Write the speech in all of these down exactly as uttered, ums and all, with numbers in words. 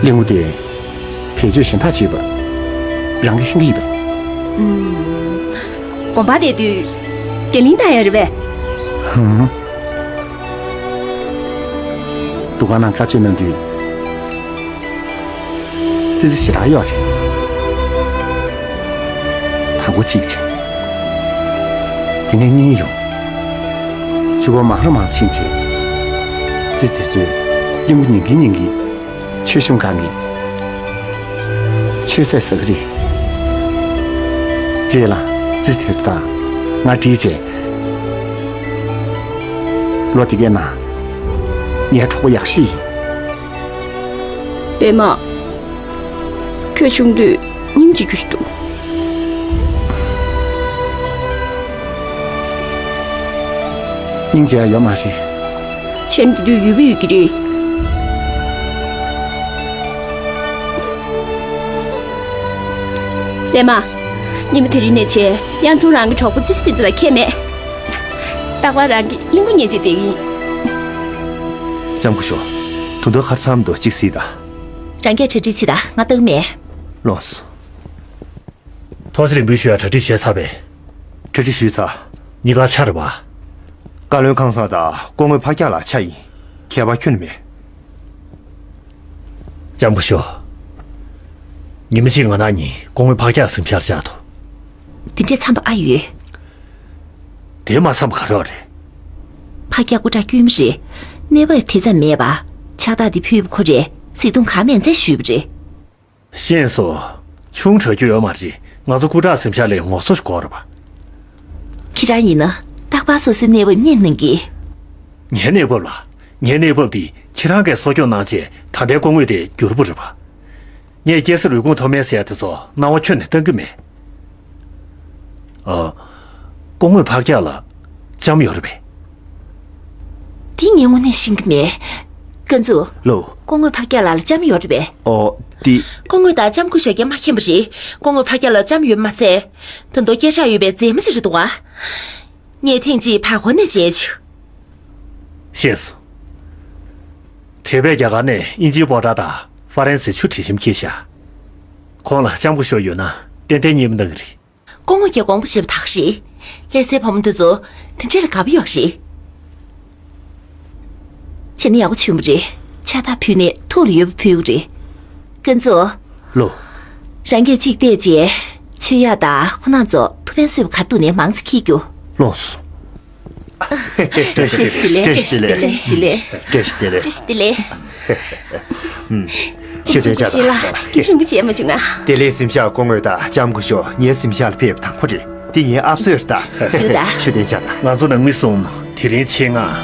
གླིང་བུ་དེ་བེད་སྤྱོད་གཞན་དག་བྱེད་པ་རང་གིས་ཤེས་ཀྱི་ཡོད་པས། ཨུམ། དགོན་པར་བསྡད་དུས་འགན་ལེན་བཏང་ཡ་རེད་པས། ཧུམ། འདུ་ཁང་ནང་བཀའ་ཆོས་གནང་དུས། ཙི་ཙི་ཞེ་དྲག་ཡོད་རེད། དང་པོ་གཅིག་བྱས། དེ་ནས་གཉིས་ཡོང་། གཅིག་པོ་མང་རུ་མང་ཕྱིན་བྱས། ཙི་ཙི་དེ་ཚོས་གླིང་བུ་ཉན་གིན་ཉན་གིན་ཆོས་ཆུང་གང་གིས་ཆོས་ཚད་ཟ་གི་རེད། རྗེས་ལ་ཙི་ཙི་དེ་ཚོ་དང་ང་འདྲིས་བྱས། ལོ་དེ་གའི་ནང་ངའི་གྲོགས་པོ་ཡག་ཤོས་ཡིན། པད་མ། ཁྱོད་ཆུང་དུས་སྙིང་རྗེ་རྒྱུ་ཞིག་འདུག་སྙིང་རྗེ་ཡ་ཡོད་མ་རེད། ཆེམ་གྱི་དུས་ཡོད་པ་ཡོད་ཀྱི་རེད། པད་མ། ཉི་མ་དེ་རིང་ནས་བྱས་ཡང་ཚུར་རང་གི་གྲོགས་པོ་ཙི་ཙི་དེ་ཚོ་ལ་ཁྱད་མེད། རྟག་པར་རང་གི་གླིང་བུ་ཉན་བྱས་བསྡད་ཀྱི་ཡིན། ལྕམ་སྐུ་ཞབས། དུང་ཐོག་ཁར་མཚམས་འདུག་གཅིག་གཟིགས་དང་། རང་གིས་གྲ་སྒྲིག་བྱེད་དང་། ང་ལྟ་གི་མེད། ལོངས་སོ། ཐོག་ཚད་རིང་པོའི་ཞུ་ཡ་གྲ་སྒྲིག་བྱས་ཚར་པས། གྲ་སྒྲིག་ཞུས་ཚར། གཉིས་ཀ་ཆ་རེད་པ། བཀའ་བློན་ཁང་གསར་དང་སྐུ་ངོ་ཕག་སྐྱག་ལགས་ཆ་ཡིན། ཁྱད་པར་ཁྱོན་ནས་མེད། ལྕམ་སྐུ་ཞབས། ཉི་མ་གཅིག་ང་རང་གཉིས་སྐུ་ངོ་ཕག་སྐྱག་གཟིམ་ཤག་བཅར་དོ། དེ་འདྲས་འཚམས་པ་ཨ་ཡོད། དེ་མ་འཚམས་པ་ག་རེ་རེད། ཕག་སྐྱག་སྐུ་དྲག་དཀྱུས་མ་རེད། གནས་བབ་དེ་ཙམ་མེད་པ། ཕྱག་རྟགས་འདི་ཕུལ་བ་ཁོ་རེ་བརྩེ་དུང་གང་མེད་མཚན་ཞུས་པ་རེད། ཤེས་སོང་། ཆུང་དྲགས་རྒྱུ་ཡོད་མ་རེད། ང་ཚོ་སྐུ་དྲག་གཟིམ་ཤག་ལ་ངོ་སོ་ཞིག་དགོས་རེད་པ། ཁྱེད་རང་ཡིན་ན་རྟག་པར་སོ་སོའི་གནས་བབ་བརྙེད་གནང་གི། ངའི་གནས་བབ་ལ། ངའི་གནས་བབ་འདི་ཁྱེད་རང་གིས་གསོ་སྐྱོང་གནང་བྱས་ད་ལྟའི་སྐུ་ངོ་དེ་བསྒྱུར་བ་རེད་པ། ངས་སྐྱེ་ས་རུས་ཁུངས་མཐོ་དམན་ཟེར་ཡ་དེ་ཚོ་སྣང་བ་ཁྱོན་ནས་གཏང་གི་མེད། ཨ། སྐུ་ངོ་ཕག་སྐྱག་ལ་ལྕམ་ཡོད་རེད་པས། དེ་ངས་དངོས་གནས་ཤེས་ཀྱི་མེད། ཀུན་ཚུ། ལོ། སྐུ་ངོ་ཕག་སྐྱག་ལགས་ལ་ལྕམ་ཡོད་རེད་པས། ཨོ། དེ། སྐུ་ངོ་དང་ལྕམ་སྐུ་ཞབས་ཀྱིས་མ་མཁྱེན་པ་རེད། སྐུ་ངོ་ཕག་སྐྱག་ལ་ལྕམ་ཡོད་མ་ཚད། ད་དུང་སྐྱེས་ཤག་ཡོད་པའི་མཛེས་མ་ཞིག་རེད་འདུག་ག། ངས་ཐེངས་གཅིག་བར་སྐོར་ནས་མཇལ་བྱུང་། ཤེས་སོང་། དེ་བས་རྒྱ་གར་ནས་དབྱིན་ཇིའི་པོ་ཊར་དང་ཧྥ་རན་སིའི་ཆུ་དྲི་ཞིམ་འཁྱེར་ཤག། ཁོང་ལ་ལྕམ་སྐུ་ཞབས་ཡོད་ན་ཏན་ཏན་མཉེས་པོ་གནང་གི་རེད། སྐུ་ངོ་གིས་དགོངས་པ་བཞེས་པ་དག་རེད། ལྷ་སའི་བུ་མོ་འདི་ཚོ་དེ་འདྲ་ལ་དགའ་པོ་ཡོད་རེད། བྱས་ན་ཡག་པོ་བྱུང་བ་རེད། ཕྱག་རྟགས་ཕུལ་ནས་ཐུགས་ལ་ཡོད་པ་ཕུལ་དགོས་རེད། ཀུན་ཚུ། ལོ། རང་གིས་གཅིག་བལྟས་རྗེས་ཆོས་ཡག་དང་ཁོ་རང་ཚོ་ཐུགས་ཕན་གསོས་པ་ག་རེ་འདུག་ནས་མང་ཙམ་འཁྱེར་རྒྱུ། ལོངས་སོ། བཀྲ་ཤིས་བདེ་ལེགས། བཀྲ་ཤིས་བདེ་ལེགས། བཀྲ་ཤིས་བདེ་ལེགས། བཀྲ་ཤིས་བདེ་ལེགས། བཀྲ་ཤིས་བདེ་ལེགས། ཨུམ། ཆོས་ལྡན་ལྕགས་དང་། ལགས། རིང་པོ་བྱས་མ་བྱུང་ང་། བདེ་ལེགས་གཟིམ་ཤག་སྐུ་ངོ་དང་ལྕམ་སྐུ་ཞབས་ངའི་གཟིམ་ཤག་ལ་ཕེབས་པ་དང་པོ་རེད། འདི་ངའི་ཨབ་སོ་རེད་ད། ཞུ་ད། ཆོས་ལྡན་ལྕགས་དང་། ང་ཚོ་ནང་མི་གསུམ་དེ་རིང་ཆེད་མངགས་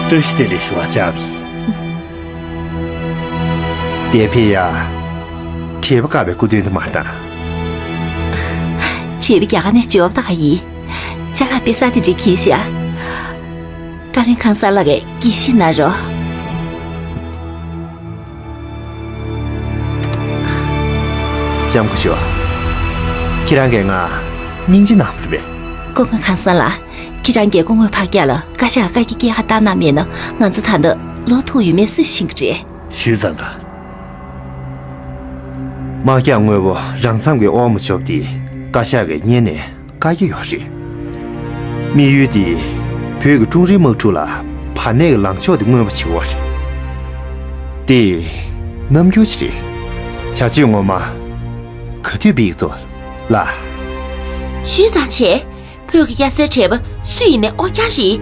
བཀྲ་ཤིས་བདེ་ལེགས་ཞུ་བར་བཅར་བ་ཡིན། འདིར་ཕེབས་ཡ། བགྲེས་པོ་དཀར་པོའི་སྐུ་མདུན་དུ་མར་བཏང་། བགྲེས་པོ་རྒྱ་གར་ནས་འབྱོར་བ་ད་ག་ཡིན། ཅ་ལག་དཔེ་གསར་དེ་འདྲ་གྱིས་ཤག། བཀའ་བློན་ཁང་གསར་ལགས་ཀྱིས་དགྱེས་བཞེས་གནང་རོགས། ལྕམ་སྐུ་ཞབས། ཁྱེད་རང་གིས་ང་སྙིང་རྗེ་གནང་བ་རེད་པས། སྐུ་ངོ་ཁང་གསར་ལགས། ཁྱེད་རང་གིས་སྐུ་ངོ་ཕག་སྐྱག་ལ་བཀའ་ཤག་བཀའ་སྐྱིལ་སྐྱེལ་ཁ་བཏང་གནང་མེད་ན་ང་ཚོ་ད་ལྟ་ལོ་ཐུག་ཡོད་མེད་སུས་ཤེས་ཀྱི་རེད། ཞུས་ཙང་ག། དམག་རྒྱགས་དངོས་པོ་རང་མཚམས་ཀྱི་དབང་དུ་འཇོག་སྟེ་བཀའ་ཤག་གིས་ཉན་ནས་བཀག་གི་ཡོད་རེད། དམིགས་ཡུལ་དེ་བོད་ཀྱི་ཀྲུང་རིའི་དམག་འཁྲུག་ལ་བར་གནས་ཀྱི་ལངས་ཕྱོགས་དེ་མངོན་པ་བྱེད་པ་རེད། དེ་རྣམ་འགྱུར་ཅིག་རེད། བྱ་སྤྱོད་ངོ་མ་ག་དུས་སྤེལ་གྱི་འདུག་ལགས། ཞུས་ཙང་བྱས། བོད་ཀྱི་སྐྱ་སེར་བགྲེས་པོ་སུ་ཡིན་ནའི་ཨོ་རྐྱང་རེད།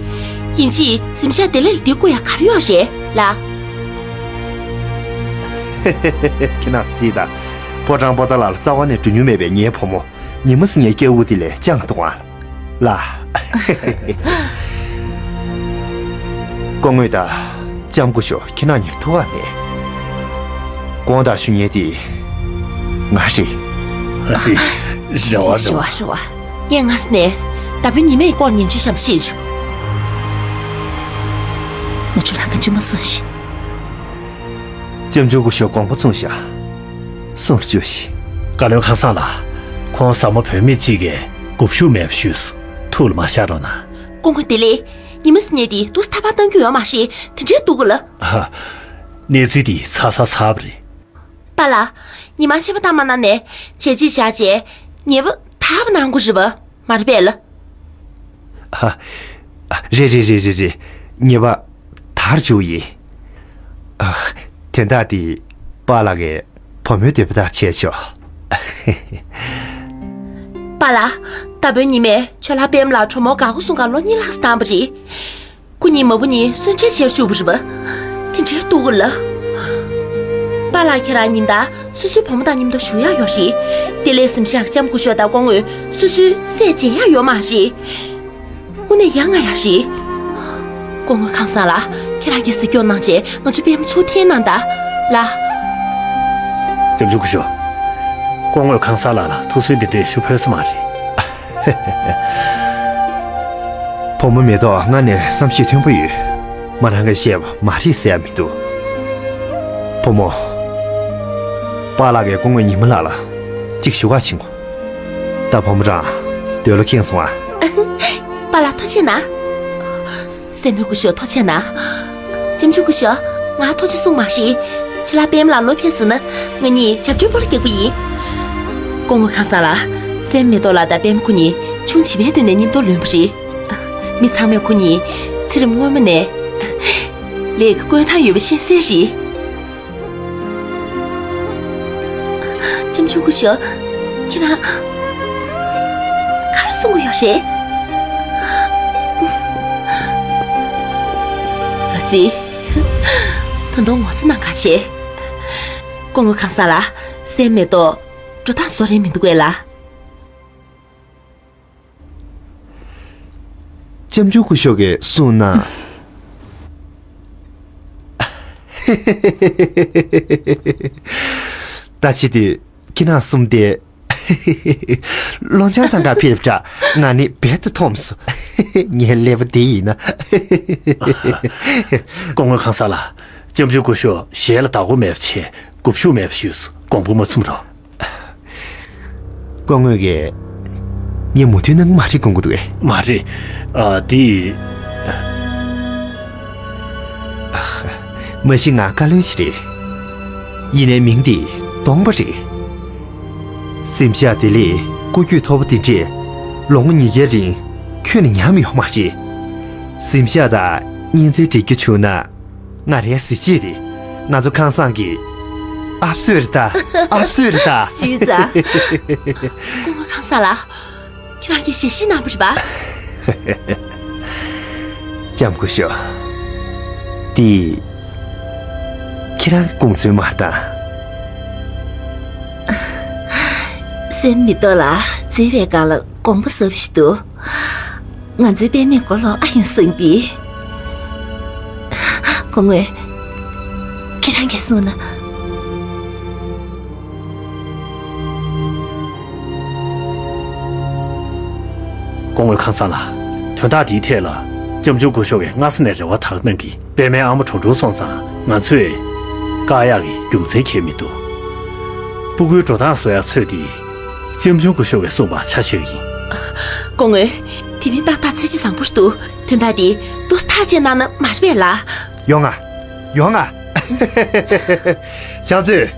ཡིན་གཅིག་གཟིམ་ཤག་བདེ་ལེགས་ལ་འདི་བསྐུར་ཡག་ག་རེ་ཡོད་རེད་ལགས། ཁྱེད་རང་གཟིགས་དང་། ཕོ་བྲང་པོ་ཏཱ་ལ་ལ་རྩ་བ་ནས་འགྲོ་མྱོང་མེད་པའི་ངའི་བུ་མོ། ཉི་མ་ཟིན་ངའི་སྐྱེ་བོ་དེ་ལས་སྤྱང་འདུག་ཨ། ལགས། སྐུ་ངོ་དང་ལྕམ་སྐུ་ཞབས་ཁྱེད་རང་གཉིས་ཐུགས་ཁག་མེད། དགོངས་དག་ཞུ་མཁན་དེ་ང་རེད། ཨ་ཙི། རེ་བ་རེ་བ། རེ་བ་རེ་བ། ངས་སྔ་ས་ནས་ད་བུ་ཉི་མའི་སྐོར་ཉན་ཆུ་ཤམ་ཤེས་བྱུང་། ང་ཚོ་ལྷ་ཁང་ཆུ་མ་སོང་ཞིག། ལྕམ་ཆུང་སྐུ་ཞབས་དགོངས་པ་ཚོམས་ཤག། གསུང་རུ་བཅུག་ཤིག། བཀའ་བློན་ཁང་གསར་ལགས། ཁོང་ཟབ་མོ་བོད་མི་གཅིག་གི་དགུ་བཤུད་མེད་པ་ཞུས་སོང་། ཐུགས་ལ་མ་བཞག་རོགས་གནང་། སྐུ་ངོ་བདེ་ལེགས། ཉི་མ་ཟིན་ནས་དེ་འདུག་སེ་ཐག་པ་གཏང་རྒྱུ་ཡོད་མ་རེད། དེ་འདྲའི་སྡུག་གི་ལ། ཧ། གནས་ཚུལ་དེ་ཚ་ཚ་ཚ་བ་རེད། པཱ་ལགས། ཉི་མ་ཕྱེད་པ་ཐ་མ་ན་ནས་བྱས་རྗེས་བཞག་བྱས་ཉེས་པ་དག་པ་གནང་དགོས་རེད་པ། མ་རེད་པས་ལ། ཨ། ཨ། རེད་རེད་རེད་རེད་རེད། ཉེས་པ་དག་རུ་བཅུག་ཡིན། ཨ། དོན་དག་འདི་པཱ་ལགས་ཀྱི་བུ་མོའི་འདོད་པ་ལྟར་བྱས་ཆོག་པཱ་ལགས། ད་བོད་ཉི་མས་ཆོས་ལྷ་པདྨ་ལགས་གྲོ་མོ་དགའ་དགུ་གསུམ་ཀ་ལོ་གཉིས་ལྷག་ཙམ་བཏང་བ་རེད། ཁོ་གཉིས་མ་བུ་གཉིས་གསོན་བྲལ་བྱས་བཅུག་པ་རེད་པ། དེ་འདྲའི་སྡུག་ག་ལ། པཱ་ལགས་ཁྱེད་རང་ཉིན་ལྟར་སོ་སོའི་བུ་མོ་དང་མཉམ་དུ་བཞུགས་ཡག་ཡོད་རེད། དེ་ལས་གཟིམ་ཤག་ལྕམ་སྐུ་ཞབས་དང་སྐུ་ངོ་སོ་སོའི་སྲས་མཇལ་ཡག་ཡོད་མ་རེད། དངོས་གནས་ཡ་ང་ཡ་རེད། སྐུ་ངོ་ཁང་བཟང་ལགས། ཁྱེད་རང་གིས་གཟིགས་སྐྱོང་གནང་བྱས་ང་ཚོའི་པདྨ་ཚུར་འཐེན་གནང་དང་། ལགས། ལྕམ་ཆུང་སྐུ་ཞབས། སྐུ་ངོ་ཁང་བཟང་ལགས་ལ་ཐུགས་སུན་འདི་འདྲས་ཞུ་ཕོད་ས་མ་རེད། བུ་མོ་མེ་ཏོག་སྔར་ནས་བསམ་ཤེས་མཐོན་པོ་ཡོད། མོ་རང་གིས་བཤད་པ་མ་རེད་ཟེར་ཡ་མི་འདུག་བུ་མོ། པཱ་ལགས་ཀྱིས་སྐུ་ངོ་ཉི་མ་ལགས་ལ་གཅིག་ཞུ་ག་ཕྱིན་གོ། ད་བུ་མོ་རང་འདོད་བློ་ཁེངས་སོང་ཨ། པཱ་ལགས་ཐུགས་རྗེ་གནང་། སྲས་མོ་སྐུ་ཞབས་ཐུགས་རྗེ་གནང་། ལྕམ་ཆུང་སྐུ་ཞབས། ང་ཐུགས་རྗེ་གསུངས་མ་རེད། ཆོས་ལྷ་པདྨ་ལགས་ལོག་ཕེབས་སོང་ན་ང་གཉིས་བྱབས་ཁྲུས་སྤོ་ལོ་རྒྱག་གི་ཡིན། སྐུ་ངོ་ཁང་བཟང་ལགས། སྲས་མོ་མེ་ཏོག་ལགས་དང་པདྨ་ཁོ་གཉིས་ཆུང་བྱིས་པའི་དུས་ནས་མཉམ་དུ་ལོན་པ་རེད། མི་ཚང་མས་ཁོ་གཉིས་ཚེ་རིང་སྔོན་མ་ནས་ལས་ཀྱི་བསྐོས་ཐང་ཡོད་པ་ཤེས་གསལ་རེད། ལྕམ་ཆུང་སྐུ་ཞབས། ཁྱེད་རང་ག་རེ་གསུང་གི་ཡོད་རེད། ཨ་ཙི། ད་དུང་ངོ་ཚ་གནང་ག་བྱེད། སྐུ་ངོ་ཁང་བཟང་ལགས། སྲས་མོ་མེ་ཏོག་འགྲོ་སྟངས་བཟོ་རན་མི་འདུག་གས་ལགས། ལྕམ་ཆུང་སྐུ་ཞབས་ཀྱིས་གསུངས་ན། ད་ཅི་དེ་ཁྱེད་རང་གསུམ་དེ། སློབ་སྦྱོང་དང་ག་ཕེབས་འདྲ་ང་ནི་རྦད་དུ་འཐོམས་སོང་། ངའི་ཀླད་པ་དེ་ཡིན་ན། སྐུ་ངོ་ཁང་བཟང་ལགས། ལྕམ་ཆུང་སྐུ་ཞབས་ཞལ་ལ་བདག་པོ་མེད་པ་བྱས་དགུ་བཤུད་མེད་པ་ཞུས་སོ། དགོངས་པ་མ་ཚོམ་རོགས། སྐུ་ངོ་གིས་ངས་མོས་མཐུན་གནང་གི་མ་རེད་དགོངས་ཀྱི་འདུག་གས། མ་རེད། ཨ། དེ། མ་གཞི་ང་བཀའ་བློན་ཞིག་རེད། ཡིན་ནའི་མིང་དེ་གདོང་པ་རེད། གཟིམ་ཤག་བདེ་ལེགས་སྐུ་རྒྱུད་མཐོ་པོ་དེ་འདྲས་ལོ་ངོ་ཉིས་བརྒྱའི་རིང་ཁྱོན་ནས་ཉམས་ཡོད་མ་རེད། གཟིམ་ཤག་དང་གཉེན་ཚན་སྒྲིག་རྒྱུ་བྱུང་ན། ང་རའི་གཟི་བརྗིད་རེད། ང་ཚོ་ཁང་བཟང་གི་ཨབ་སོས་རེད་ད། ཨབ་སོས་རེད་ད། ཤི་ཙ། སྐུ་ངོ་ཁང་བཟང་ལགས། ཁྱེད་རང་གིས་ཞལ་བཞེས་གནང་བ་རེད་པ། ལྕམ་སྐུ་ཞབས། འདི་ཁྱེད་རང་གི་དགོངས་ཚུལ་མ་གཏོགས། སྲས་མོ་མེ་ཏོག་ལགས་མཛེས་པའི་སྒང་ལ་དགོངས་པ་ཟབ་ཞིག་འདུག་ང་ཚོའི་པདྨའི་མགོ་ལོག་ཨ་ཡང་སང་པི། སྐུ་ངོ། ཁྱེད་རང་གིས་གསུངས་ན། སྐུ་ངོ་ཁང་བཟང་ལགས། དོན་དག་འདིའི་ཐད་ལ་ལྕམ་ཆུང་སྐུ་ཞབས་ཀྱིས་སྔ་ས་ནས་རེ་བ་དག་གནང་གིས་པདྨའི་ཨ་མ་གྲོངས་གྲོངས་སོང་ཙང་ང་ཚོས་བཀག་ཡག་གི་རྒྱུ་མཚན་གང་ཡང་མི་འདུག་སྤུ་གུའི་འགྲོ་སྟངས་བཟོ་ཡག་ཚོད་དེ། ལྕམ་ཆུང་སྐུ་ཞབས་ཀྱིས་གསུངས་པ་ཆ་བཞག་གི་ཡིན། སྐུ་ངོ། དེ་རིང་ཏག་ཏག་ཚེས་གཅིག་བཟང་པོ་ཞིག་འདུག་དོན་དག་འདི་ཏོག་ཙམ་ཐག་བཅད་གནང་ན་མ་རེད་པས་ལགས། ཡོང་ང་། ཡོང་ང་། ཕྱག་མཛོད།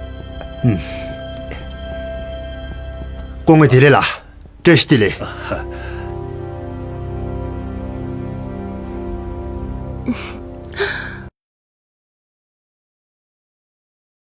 ཨུམ། སྐུ་ངོ་བདེ་ལེགས་ལགས། བཀྲ་ཤིས་བདེ་ལེགས།